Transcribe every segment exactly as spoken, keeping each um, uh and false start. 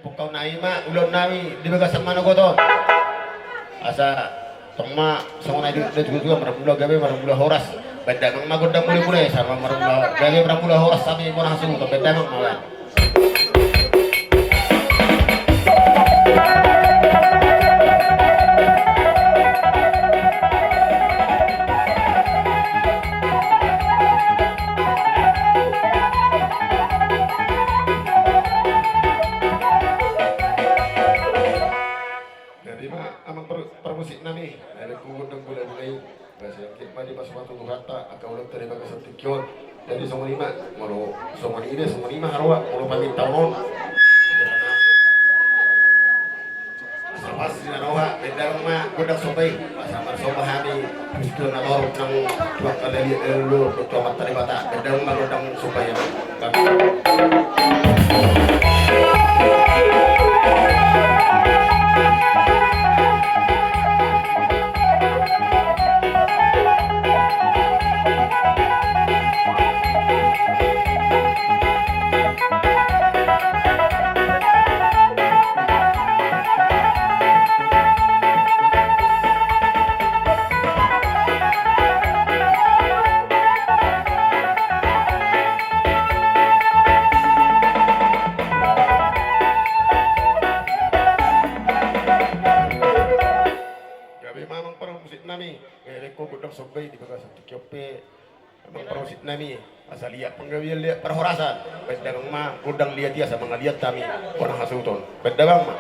Pokokna i ma ulaon nami di bagasan manogot on. Asa tong ma songon i do, tua-tua, marmula gabe, marmula horas. Baen damang ma gondang mule-mule, sama marmula gabe, marmula horas, hami bona hasuhuton, baen damang ma. Jadi ma amang par-, parmusik nami, jadi ku gondang mule-mule i. Basa anggiat ma dipasupasu Tuhanta angka ulaonta di bagasan tingki on. Jadi songon i ma, molo songon i do, songon i ma haroa, molo pamintaon on. Asa pas di na roha, baen damang ma gondang somba i. Asa marsomba hami, Kristus na torop nang tuak kadaliat dulu, tu Amanta Debata, baen damang ma gondang somba i. Gabe ma amang parmusik nami, gabe ho gondang somba i di bagasan tingki on pe. Amang parmusik nami, asa liat panggabean, liat parhorasan, baen damang ma gondang liat i asa mangaliat hami bona hasuhuton, baen damang ma.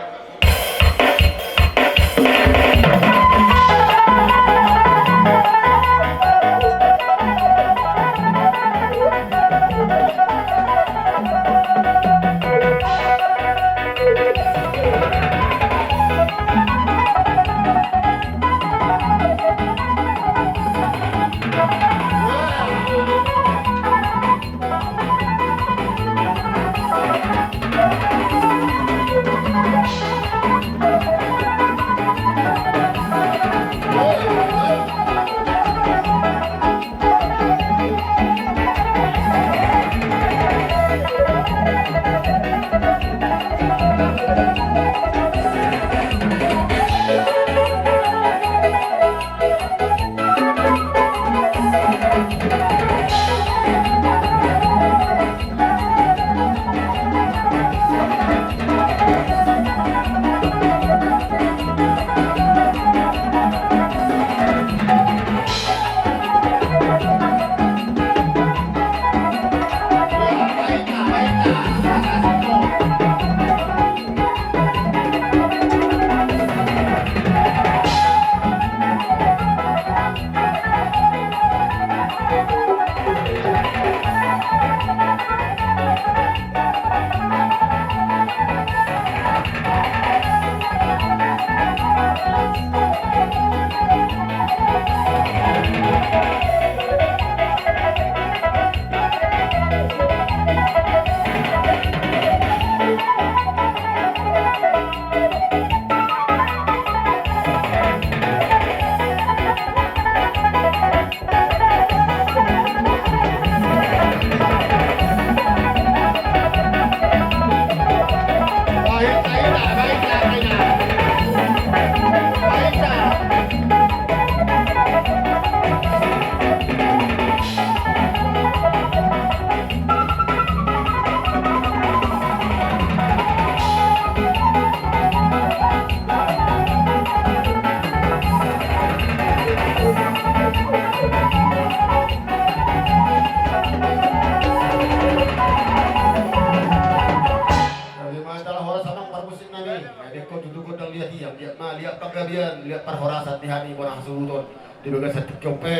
Gabe ma jala horas amang parmusik nami. Gabe ho tutu gondang liat i, anggiat ma liat panggabean, liat parhorasan di hami bona hasuhuton. Di bagasan tingki on pe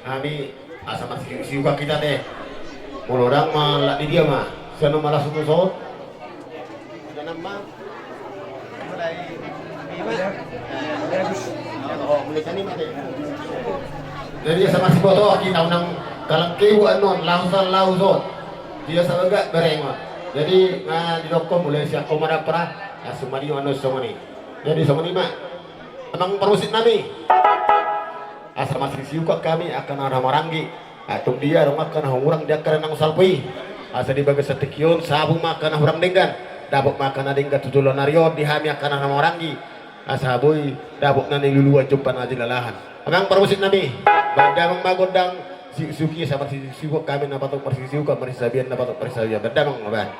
hami asa marsiukak hita te. Molo ndang ma lak di dia ma. Sian on ma langsung tu son. Jadi asa marsiboto hita unang kalangkei buat non langsung langsung. Dia sabaga berengon. Jadi na didok ho mulai sian ho ma daprah. Langsung ma di on songon i. Jadi songon i ma. Amang parmusik nami. Asa marsiukak hami angka na maranggi. Atung dia adong angka na hurang di angka na naung salpu i. Asa di bagasan tingki on sapu ma angka na hurang denggan. Dapot ma angka na denggan tu joloan ni ari on di hami angka na marhahamaranggi, asa boi dapot na niluluan jumpa na jinalahan. Amang parmusik nami, bahen damang ma gondang siuksiuki asa marsiuksiukon, hami na patut marsiuksiukon, marsisabian na patut marsisabian. Bahen damang ma bahen.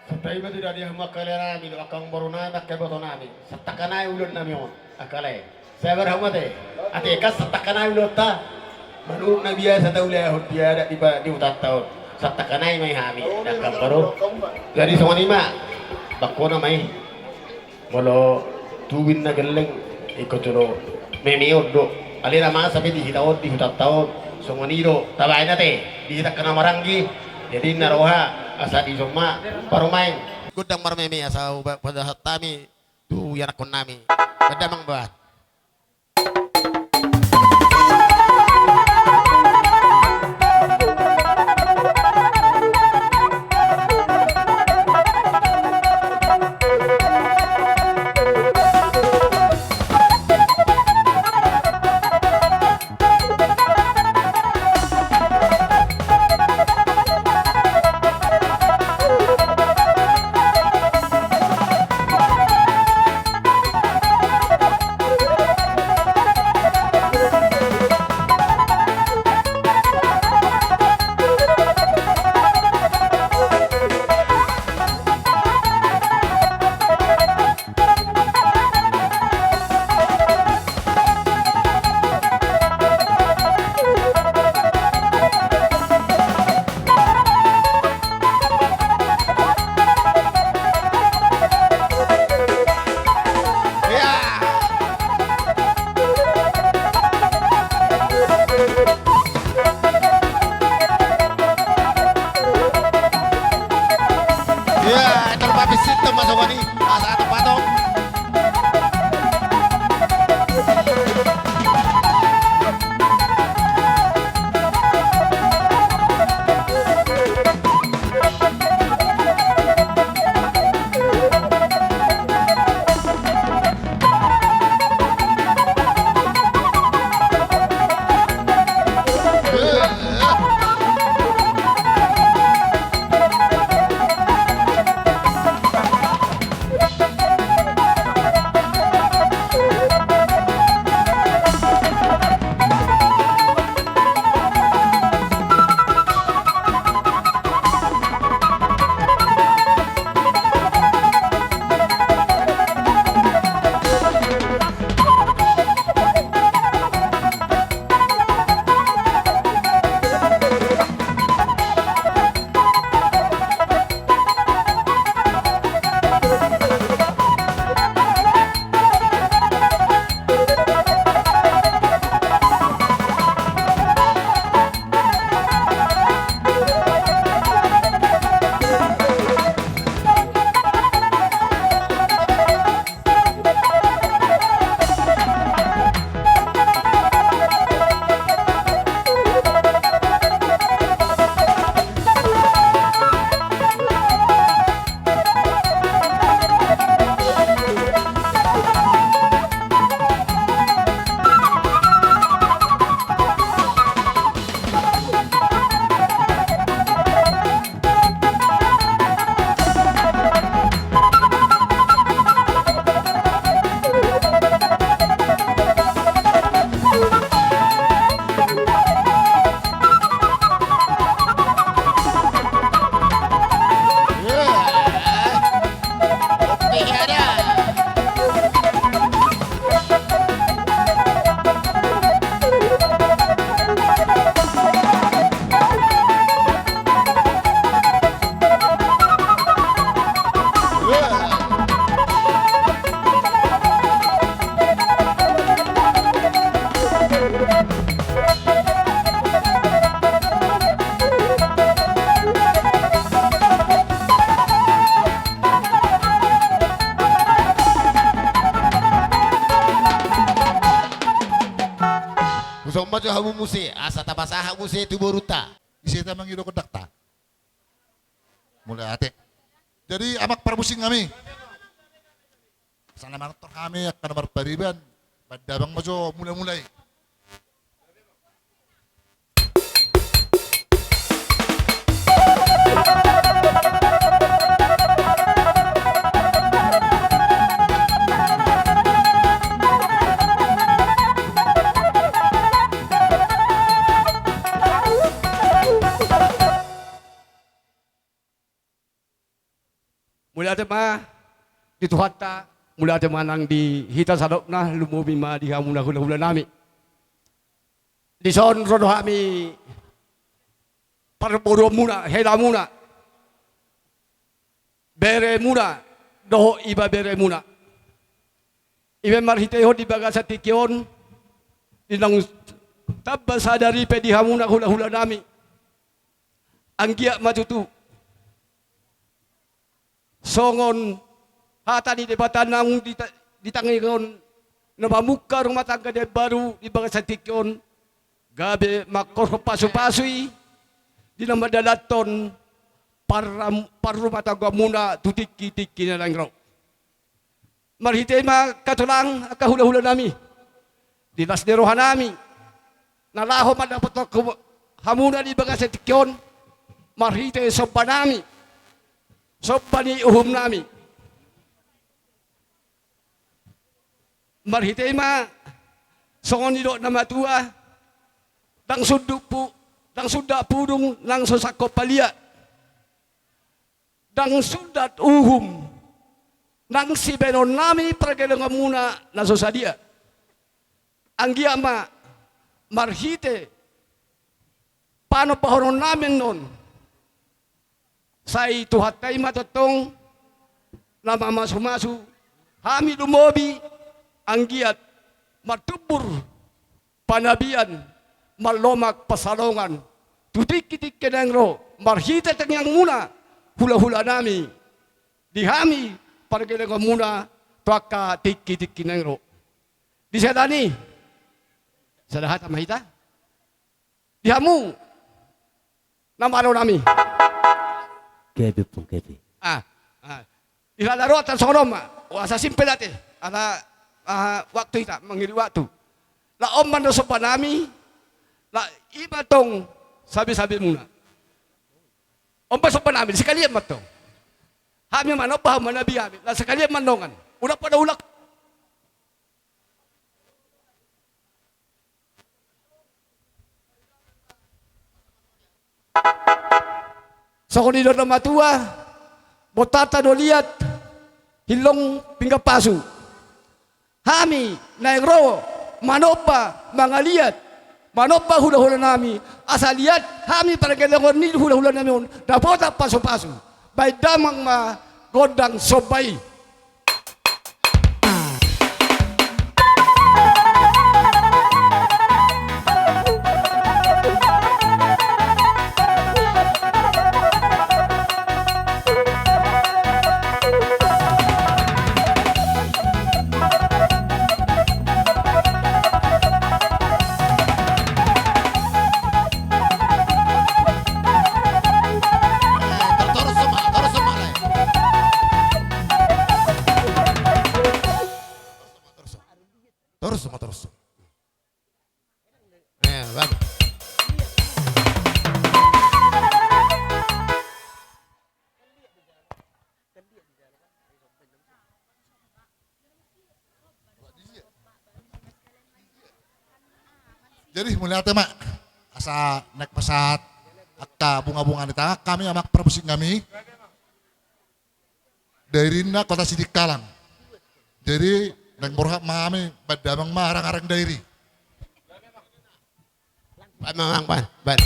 Santabi ma tu dadi hamu angka lae nami dohot angka amangboru nami, angka iboto nami. Santabi ma ulaon nami on, angka lae. Sabar hamu ate. Ate, kan santabi ma ulaonta. Manurut na biasa taulahon di adat di pa-, di hutanta on. Santabi ma i hami, angka amangboru. Jadi songon i ma. Bangkona ma i. Molo tubu ninna gelleng, ingkon jolo meme on do. Alai na masa pe di hita on, di hutanta on. Songon i do tabaen ate, di hita angka na marhahamaranggi. Jadi ninna roha, asa dison ma parumaen. Gondang marmeme asa hupasahat hami tu ianakhon nami. Bahen damang bahen. Asa atong patong. Husomba jo hamu muse, asa tapasahat muse tu borunta. Ise ta mangido kondakta? Mauliate. Jadi, Amang, parmusik hami. Salam manonton hami angka na marpariban. Baen damang ma jo mula-mula i. Mauliate ma di Tuhanta, mauliate ma nang di hita saluhutna, lumobi ma di hamuna hula-hulanami. Dison ro do hami parboruonmuna, helamuna, beremuna dohot ibeberemuna. Ima marhitehon di bagasan tingki on, di naung tamba sadari pe di hamuna hula-hulanami, anggiat ma tutu songon hata ni Debata naung dita-, ditangihon na mamungka rumah tangga na imbaru di bagasan tingki on, gabe mangkorhon pasu-pasu i di na mandalanhon parram-, parrumahtanggaonmuna tu tingki-tingki na naeng ro. Marhite i ma, angka tulang, angka hula-hulanami, di las ni rohanami na laho mandapothon hamuna di bagasan tingki on, marhite sombanami, somba ni uhumnami. Marhite i ma, songon nidok na matua, ndang sundat pu-, ndang sundat pudung nang so sangkop palia, ndang sundat uhum nang sibaenonnami pargellengonmuna na so sadia. Anggiat ma marhite panombahononnami annon, sai Tuhanta i ma tongtong na mamasu-masu hami lumobi, anggiat martumbur panabian, marlomak pansalongan tu tingki-tingki naeng ro, marhite tangiangmuna hula-hulanami di hami pargellengonmuna tu angka tingki-tingki naeng ro. Di sada ni, sada hata ma hita. Di hamu na malo nami. Kepe pung kepe. Ah, ah. Di sada rohatan songon on ma. Wah, asa simpel ate. Ala, ah, waktu hita, mangiring waktu. Laho on ma do somba nami. Laho i ma tong sabe-sabe muna. On ma somba nami, sekalian ma tong. Hami ma na bahu manabi hami. Laho sekalian ma nongan. Ulang pada ulang. Songon nidok na matua, bonteanta do liat, hillong pinggan pasu. Hami naeng ro manomba mangaliat, manomba hula-hula nami, asa liat hami pargellengon ni hula-hula nami on, dapotan pasu-pasu. Baen damang ma gondang somba i. Torus ma, torus. Eh, bagus. Jadi, mauliate ma. Asa naeng pasahat angka bunga-bunga ni tangan hami, amang parmusik nami. Dairi na Kota Sidikalang. Jadi, naeng borhat ma hami, baen damang ma arang-arang Dairi. Baen ma, Amang, baen, baen.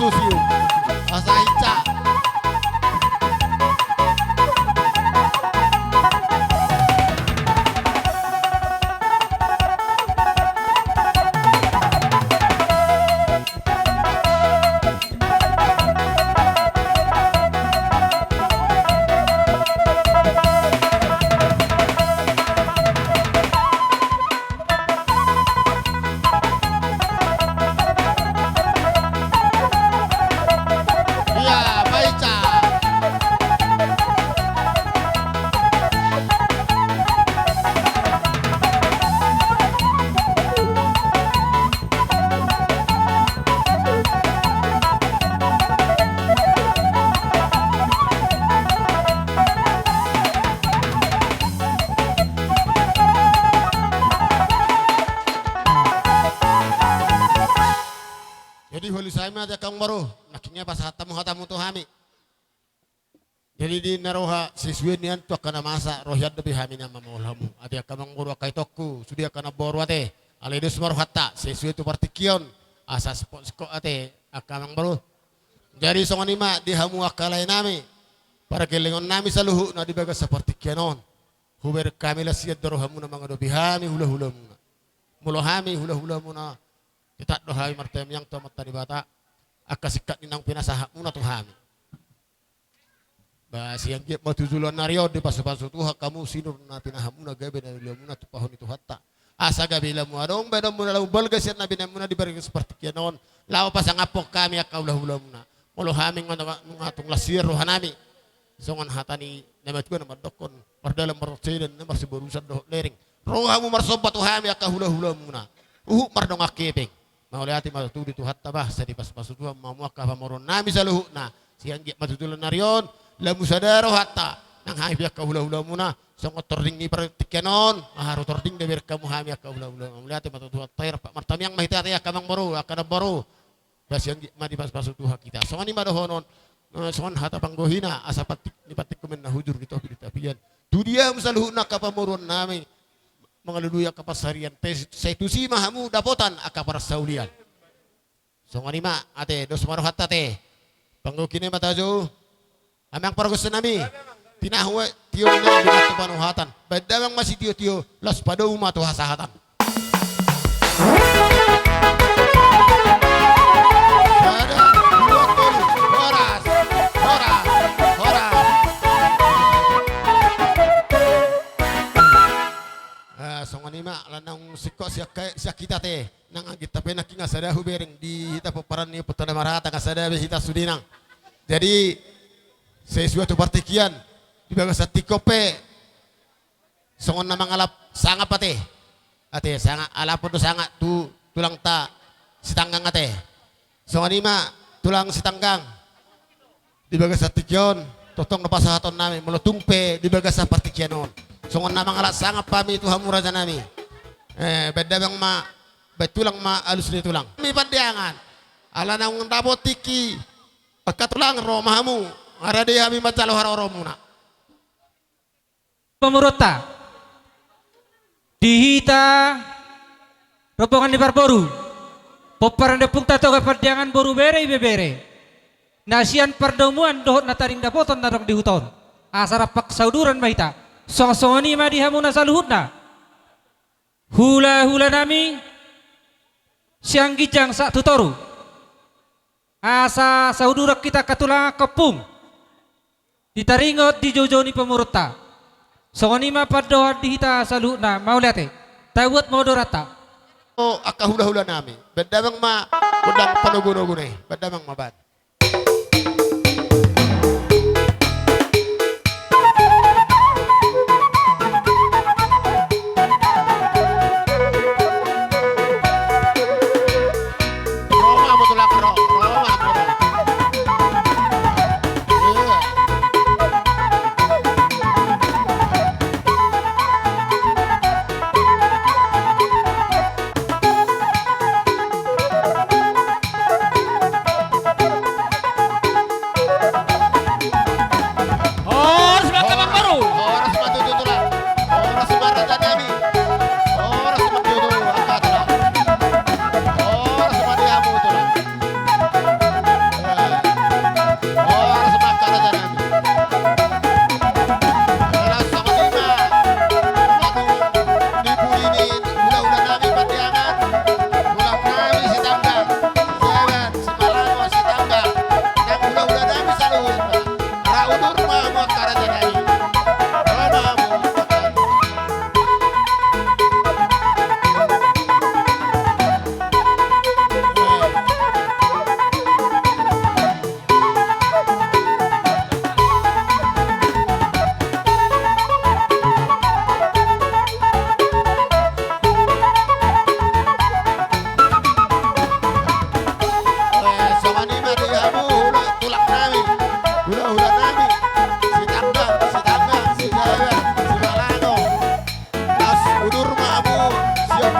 Museum. Asa hinsa. Ia, baca. Jadi, hualusi hami ma ate angka amangboru, nangkin pasahat hamu hatamu tu hami. Jadi, di na roha sesuai nian tu angka na masa, roha i dope hami na mamaol hamu. Ate angka amangboru, angka itongku, sude angka namboru ate, alai dos ma rohanta sesuai tu partingkian, asa singkop-singkop ate angka amangboru. Jadi, songon i ma di hamu angka lae nami, pargellengon nami saluhutna di bagasan partingkian on. Hubereng hami las ni rohamuna mangadopi hami hula-hulamuna. Molo hami hula-hulamuna, tetap do hami martangiang tu Amanta Debata, angka singkat ni naung pinasahatmuna tu hami. Ba, sian giat ma tu joloan ni ari on, dipasu-pasu Tuhan hamu sinur na pinahanmuna, gabe na niulamuna, tumpahon ni Tuhanta. Asa gabe lam adong bahenonmuna, lam balga sian na binahenmuna di bagasan partingkian on, laho pasangaphon hami angka hula-hulamuna. Molo hami nga-, nga tung las ni roha nami, songon hata ni na matua na mandokkon, mardalan martondian, na marsiborusan dohot lereng. Ro hamu marsomba tu hami angka hula-hulamuna, huhut mardongan hepeng. Mauliate ma tutu di Tuhanta, bah, sai dipasu-pasu Tuhan ma hamu angka pamoruon nami saluhutna. Sian giat ma tu joloan ni ari on, lam sada rohanta, nang hami pe angka hula-hulamuna, songon tording ni partingkian on, haru tording do ibereng hamu hami angka hula-hula. Mauliate ma tu Tuhanta, martangiang ma hita ate angka amangboru, angka namboru. Ba sian giat ma dipasu-pasu Tuhan hita. Songon i ma dohonon, eh, songon hata panggohina, asa pantik ni pantik komen na hujur di topi ni tapian. Tu dia hamu saluhutna angka pamoruon nami, mangalului angka pansarian, te-, sai tusi ma hamu dapotan angka parsaulian. Songon i ma ate, dos ma rohanta ate. Panggohi na i ma tajo. Amang pargonsi nami, tinahu, eh, tio nami, binattu panuhatan. Baen damang ma sitio-tio, laos padomu ma tu hasahatan. Sada, dua, tolu. Horas, horas, horas. Ah, songon i ma, ala naung singkop sian hita ate. Nang anggiat pe nangkin nga sada hubereng di hita pomparan ni ompunta na marhata, nga sada be hita sude nang. Jadi, sesuai tu partingkian, di bagasan tingki on pe, songon na mangalap sangap ate. Ate, sangap, alapon do sangap tu tulangta Sitanggang ate. Songon i ma tulang Sitanggang. Di bagasan tingki on, tongtong do pasahaton nami, molo tung pe di bagasan partingkian on. Songon na mangalap sangap hami tu hamu raja nami. Eh, baen damang ma, baen tulang ma alus ni tulang. Hami Pandiangan. Ala naung dapot tingki, angka tulang ro ma hamu. Nga rade hami manjalo haroromuna. Pamoruonta. Di hita rombongan ni parboru, pomparan ni ompungta Toga Pandiangan boru bere ibebere, na sian pardomuan dohot na tading dapotan na adong di huta on, asa rap parsauduran ma hita. Songon-songon i ma di hamuna saluhutna, hula-hula nami sian ginjang sahat tu toru. Asa sauduran hita angka tulang, angka ompung, di taringot di joujou ni pamoruonta. Songon i ma pandohan di hita saluhutna, mauliate. Tabuat ma odoranta. O angka hula-hula nami, baen damang ma gondang panogu-nogu na i, baen damang ma, baen.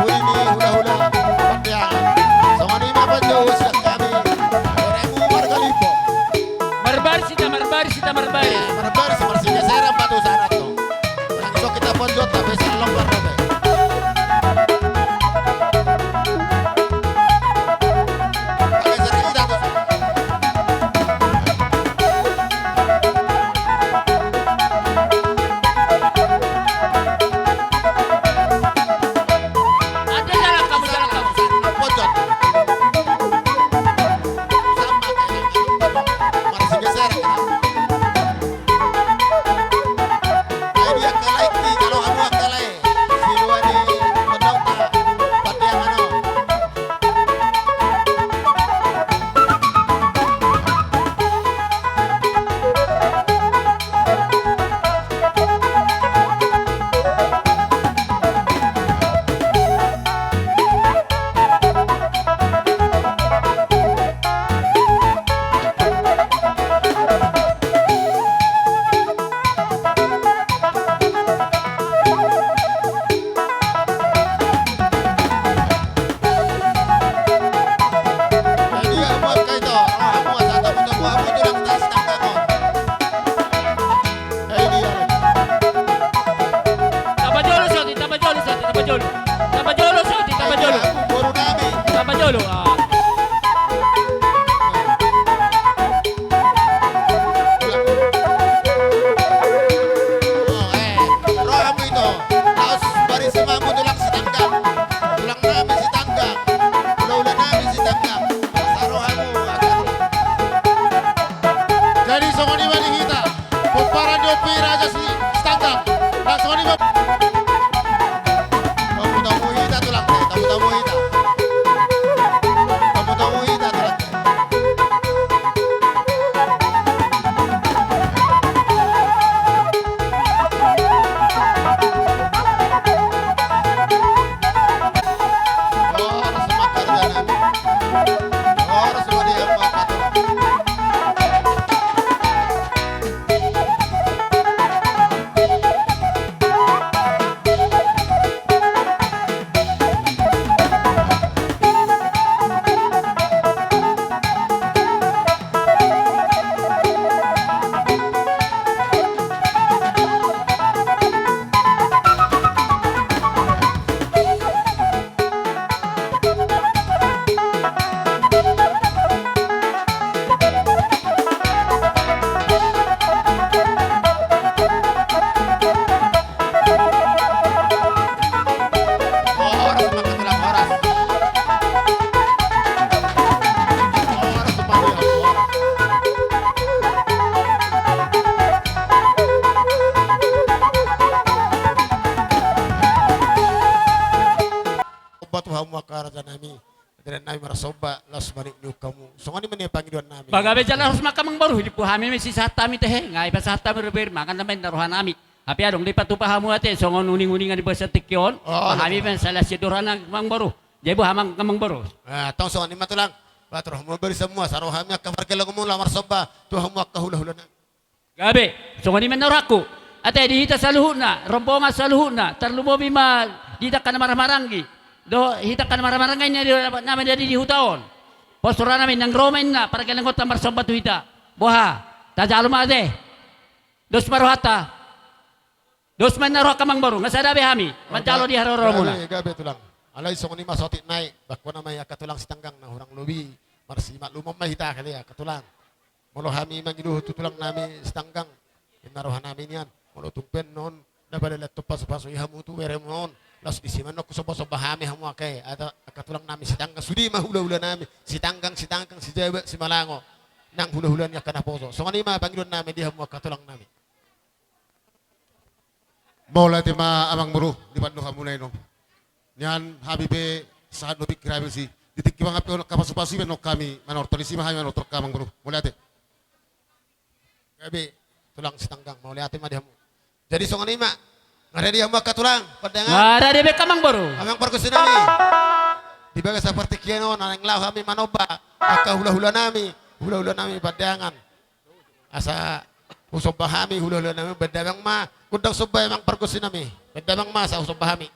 Pudi ni hulahula Pontianak. Songon i ma panjou sian hami. Beremu marga Limpo. Marbaris hita, marbaris hita, marbaris. Eh, marbaris, marsigeseran ma tu sana tu. Langsung hita ponjot, tapi salom berdobe. Pageser hita tu. Tapajolo, Soti, tapajolo, Soti, tapajolo. Tapajolo, Soti, tapajolo. Tapajolo, ah. Oh, eh, ro hamu ito. Laos barisi ma hamu tulang Sitanggang. Tulang nami Sitanggang. Hulahula nami Sitanggang. Asa ro hamu. Jadi songon i ma di hita. Pomparan ni ompu i Raja Si-, Sitanggang. Nang songon i ma. Tomutomu hita tulang te, tomutomu hita. Tomutomu hita tulang te. Horas ma di hamu angka tulang. Somba tu hamu angka raja nami. Dalan nami marasomba, laos ma niungkap hamu. Songon i ma nian pangidoan nami. Ba gabe jala horas ma angka amangboru, dipu hami ma sisahat hami tehe, nga ipasahat hami robeer mangan nama inna roha nami. Hape adong do dipatupa hamu ate, songon uning-uningan di bagasan tingki on. Oh, hami ma sala sian roha nami amangboru. Jadi boha amangboru. Ah, tong songon i ma tulang. Ba tu rohamu ma bari samua, asa ro hami angka pargelong muna marasomba tu hamu angka hulahula nami. Gabe, songon i ma inna rohangku. Ate di hita saluhutna, rombongan saluhutna, tarlumobi ma di hita angka na marhahamaranggi. Dohot hita angka na marhahamaranggi na di, na manjadi di huta on. Pos roha nami nang ro ma inna pargelongonta marasomba tu hita. Boha, tajalo ma ate. Dos ma rohanta. Dos ma inna roha angka amangboru, nga sada be hami manjalo di haroro muna. Gabe, gabe tulang. Alai songon i ma saotik nai, bangkona ma i angka tulang Sitanggang na hurang lobi. Marsimaklumon ma hita kali angka tulang. Molo hami mangido tu tulang nami Sitanggang, inna roha nami nian, molo tung pe annon na pala lean tu pasu-pasu i hamu tu beremuna on, laos disi ma annon husomba-somba hami hamu angka i, ate angka tulang nami Sitanggang, sude ma hulahula nami, Sitanggang, Sitanggang, Sijabat, Simalango, nang hulahula ni angka naposo. Songon i ma pangidoan nami di hamu angka tulang nami. Mauliate ma amangboru, di pandohan muna i on. Nian hami pe sahat do pingkir hami disi. Di tingki mangan pe on angka pasu-pasu i pe annon hami manortor, disi ma hami manortor angka amangboru. Mauliate. Gabe, tulang Sitanggang, mauliate ma di hamu. Jadi songon i ma. Nga rade hamu angka tulang, pandangan. Nga rade be angka amangboru. Amang pargonsi nami. Di bagasan partingkian on, naeng laho hami manomba angka hulahula nami, hulahula nami pandangan. Asa husomba hami hulahula nami, baen damang ma gondang somba amang pargonsi nami. Baen damang ma asa husomba hami.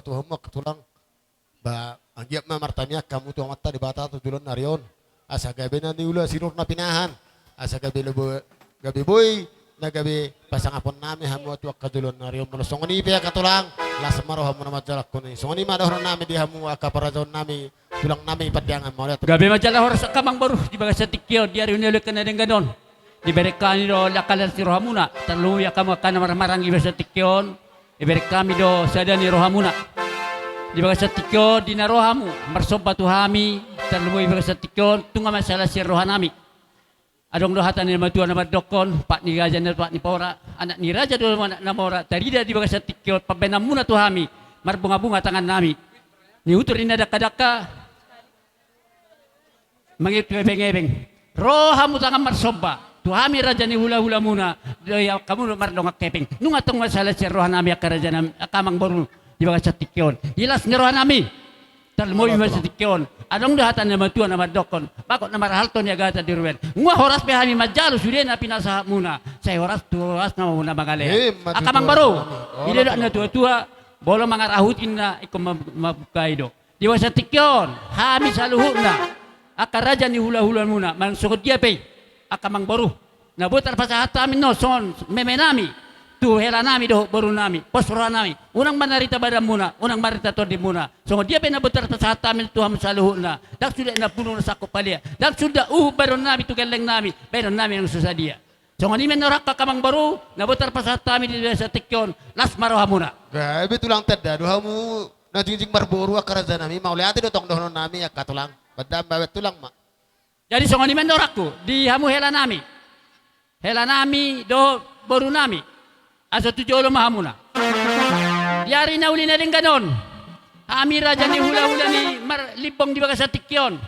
tu hamu angka tulang. Ba, anggiat ma martangiang hamu tu Amanta Debata tu joloan ni ari on. Asa gabe na niula sinur na pinahan. Asa gabe lebo-, gabe boi na gabe pasangapon nami hamu tu angka joloan ni ari on. Molo songon i pe angka tulang, las ma rohamuna manjalo i. Songon i ma dohonon nami di hamu angka parajaon nami, tulang nami Pandiangan, mauliate. Gabe ma jala horas angka amangboru di bagasan tingki on, di ari on, di ari na denggan on. Dibereng hami do angka las ni rohamuna, tarlumobi angka na marhahamaranggi di bagasan tingki on. Dibereng hami do sada ni rohamuna di bagasan tingki on, di na ro hamu marsomba tu hami, tarlumobi di bagasan tingki on, tung ma sian las ni roha nami. Adong do hata ni natuatua na mandokkon, pat ni raja na tuat ni pora, anak ni raja do anak na mora, tarida di bagasan tingki on pambahenanmuna tu hami, marbungabunga tangan nami. Niutur ni na dangkadangka, mangihuthon tu ebengebeng. Ro hamu tangan marsomba tu hami raja ni hulahulamuna, dohot hamu do mardongan hepeng. Nunga tung ma sian las ni roha nami angka raja nami, angka amangboru di bagasan tingki on. Di las ni roha nami, tarlumobi di bagasan tingki on. Adong do hata ni natuatua na mandokkon, bagot na marhalto niagatan di ruben. Nunga horas pe hami manjalo sude na pinasahatmuna, sai horas tu horas ma muna mangalean. Ima tutu. Angka amangboru, i do dok natuatua, molo mangarahut inna ingkon ma-, mambuka i do. Di bagasan tingki on, hami saluhutna angka raja ni hulahulamuna, manang songon dia pe i, angka amangboru, na boi tarpasahat hami nuaeng on songon meme nami tu hela nami dohot boru nami, pos roha nami. Unang manarita badanmuna, unang manarita tondimuna. Songon dia pe na boi tarpasahat hami tu hamu saluhutna, ndang suda na pungu na sangkop palia, ndang suda uhum bahenon nami tu gelleng nami, bahenon nami naung so sadia. Songon i ma annon angka amangboru, na boi tarpasahat hami di bagasan tingki on, las ma rohamuna. Gabe tulang tanda do hamu na jingjing marboru angka raja nami, mauliate do tong dohonon nami angka tulang. Bahen ma bahen tulang ma. Jadi songon i ma annon di hamu hela nami. Hela nami dohot boru nami. Asa tu jolo ma hamuna. Di ari na uli na denggan on, hami raja ni hulahula ni marlimbong di bagasan tingki on,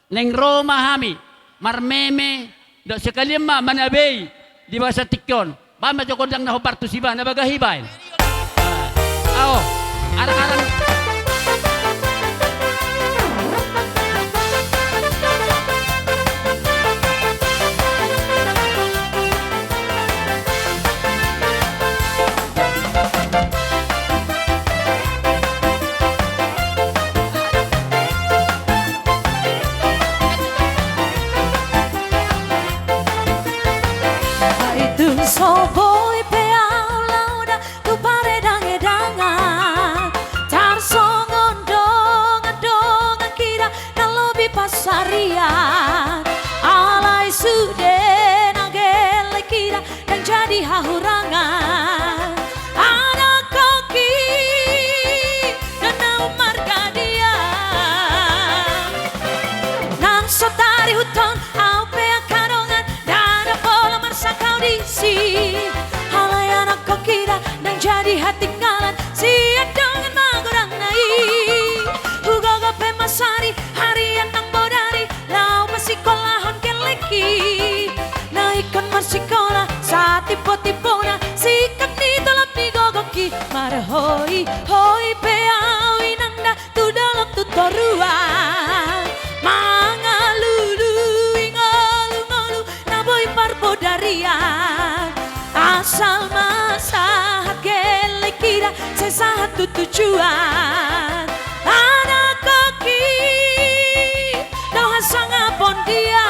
naeng ro ma hami marmeme, dohot sekalian ma manabei di bagasan tingki on. Bahen ma jo gondang na hombar tusi, bahen na bagah i, bahen. Aho, arang-arang. Ai tung so boi pe ahu laho da tu paredangedangan, tarsongon dongandongan kida na lobi pansarian. Alai sude na gelleng kida ndang jadi hahurangan. Anak koki dan naung marga dia, nang so tarihuthon ahu pe angka dongan, ndada pola marsangkau disi. Alai anak koki da ndang jadi hatinggalan sian dongan magodangna i. Hugogo pe masari harian nang bodari, laho pasikolahon gellengki. Na ingkon marsikola satimpotipona, singkat ni tolap ni gogongki. Marhoihoi pe ahu inang da tu dolok tu toruan, mangalului ngolungolu na boi parbodarian. Asal ma sahat gellengki da sai sahat tu tujuan. Anak koki do hasangapon dia.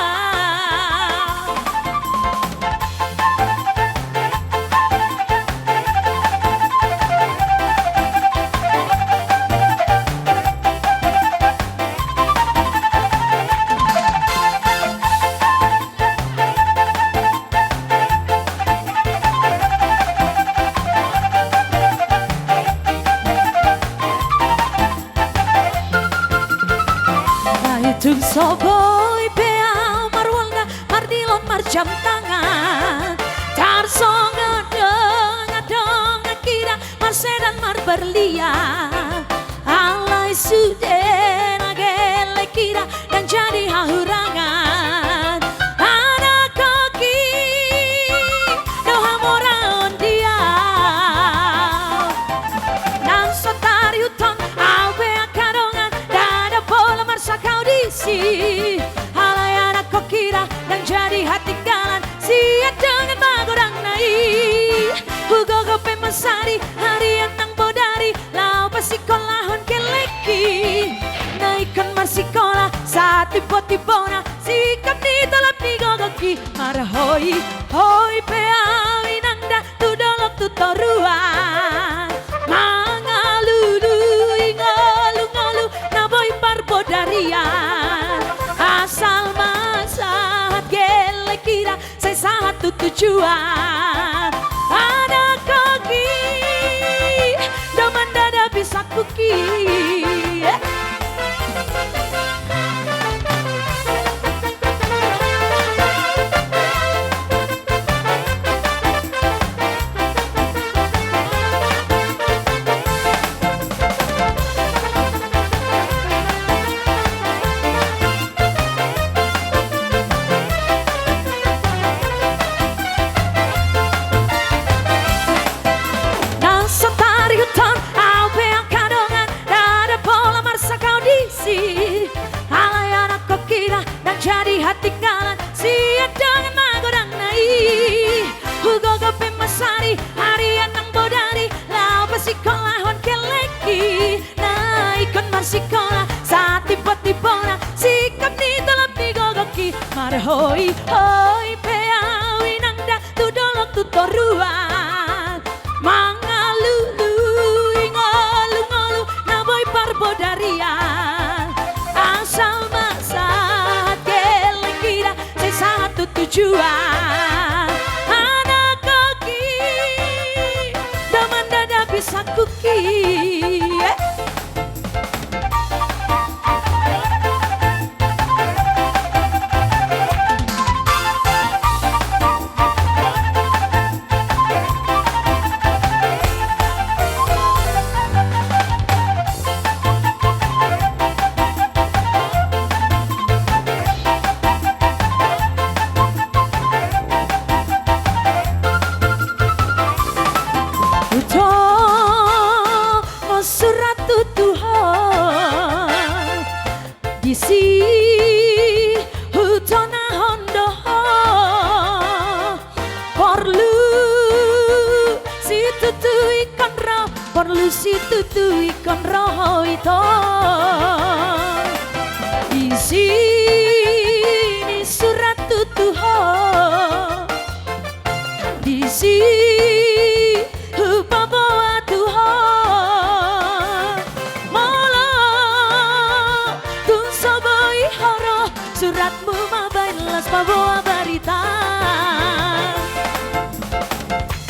Ai tung so boi pe ahu marwalda, mardilon marjam tangan, tarsongon dongandongan kida marsedan marberlian. Alai sude na gellengki da ndang jadi hahurangan. Anak koki do hamoraon dia. Nang so tarihuthon ahu pe angka dongan, ndada pola marsangkau disi. Alai anak koki da ndang jadi hatinggalan sian dongan magodangna i. Hugogo pe masari harian nang bodari, laho pasikola Marhoi-hoi pe au inang da tu dolok tu toruan, mangalului ngolu-ngolu na boi parbodarian. Asal ma sahat gellek i da, sai sahat tu tujuan. Anak koki, domanda da bisa kuki. Na so tarihuthon au pe angka dongan, ndada pola marsangkap disi. Alai anak koki da, ndang jadi hatinggalan sian dongan magodangna i. Hugogo pe masari, ari anam bodari, laho pasikolahon gellek i. Na ingkon marsikola, satimpotipona singkop ni tolap ni gogok i. Marhoi-hoi pe au inang da tu dolok tu toruan, mangalului ngolu-ngolu na boi parbodarian. Asal ma sahat gellek i da, sai sahat tu tujuan. Anak koki, domanda da bisa kuki. Eh. Hutongon surat tu ho, disi hutonahon do ho. Porlu situtu ingkon ro, porlu situtu ingkon ro ho ito. Isi ni surat tu ho, disi hupaboa tu ho. Molo tung so boi ho ro, suratmu ma baen laos paboa barita.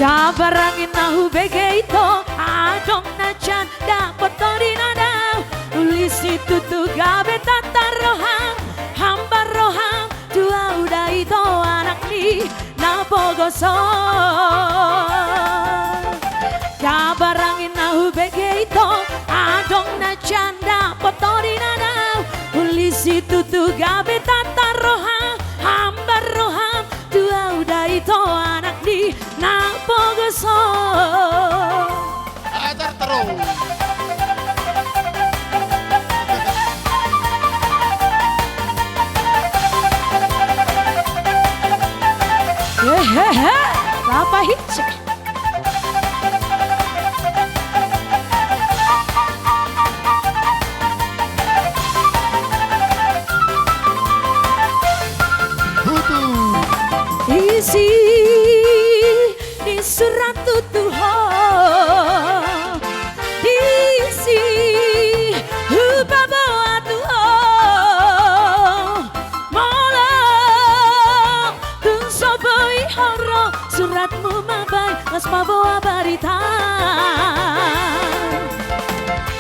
Kabar angin na hubege ito, adong na jan dapot ho di na dao. Uli situtu gabe tata roham, hambar roham tu au da ito anak ni na pogoso. Kabar angin na hubege ito, adong na jan dapot ho di na dao. Uli situtu gabe tata roham, hambar roham tu au da ito anak ni na pogoso. Ajar terus. Hehehe. Lapa hice. Isi ni surat tu ho, disi hupaboa tu ho. Molo tung so boi ho ro, suratmu ma baen laos paboa barita.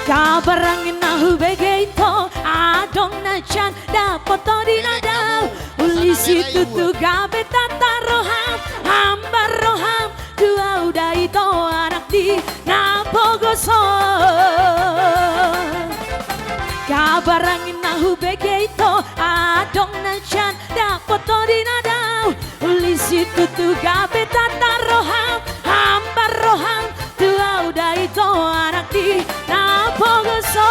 Kabar angin na hubege ito, adong na jan dapot ho di na dao. Uli situtu gabe tata roham, hambar roham tu au da ito anak ni na pogoso. Kabar angin na hubege ito, adong na jan dapot ho di na dao. Uli situtu gabe tata roham, hambar roham tu au da ito anak ni na pogoso.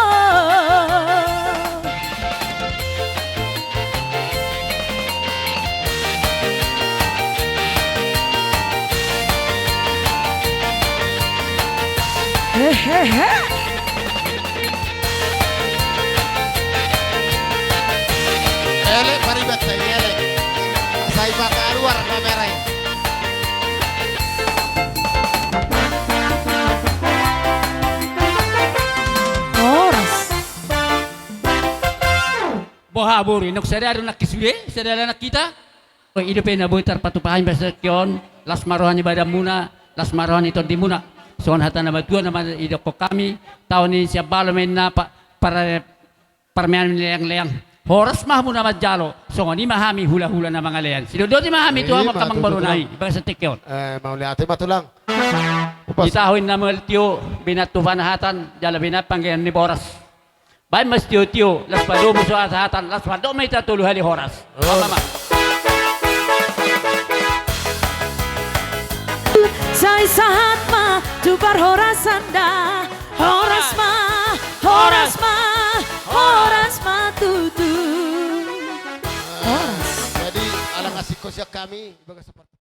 Hehehe. Elek pariban sai elek. Sai pata Luar kamera i. Horas. Boha boru i, nunga sada do nangkin sude, sada do nangkin hita. Oi, i do pe na boi tarpatupa hami basa tingki on, las ma roha ni badanmuna, las ma roha ni tondimuna. Songon hata na matua na ma-, didokkon hami, taon i sian balo ma inna pa-, para-, parmean ni leangleang. Horas ma hamuna manjalo, songon i ma hami hulahula na mangalean. Sidodoti ma hami tu amang, ima, amang tutu, boru nami, tulang. Basa tingki on. Eh, mauliate ma tulang. Upas. Di taon na mual tio, binattu panahatan, jala binattu panggabean ni boras. Baen ma sitiotio, laos padomu so hasahatan, laos mandok ma hita tolu hali horas. Oh. Mama, mama. Sai sahat ma tu parhorasan da. Horas ma, horas ma, horas ma tutu. Horas. Jadi, ala ngasihko sian hami, ibagas seperti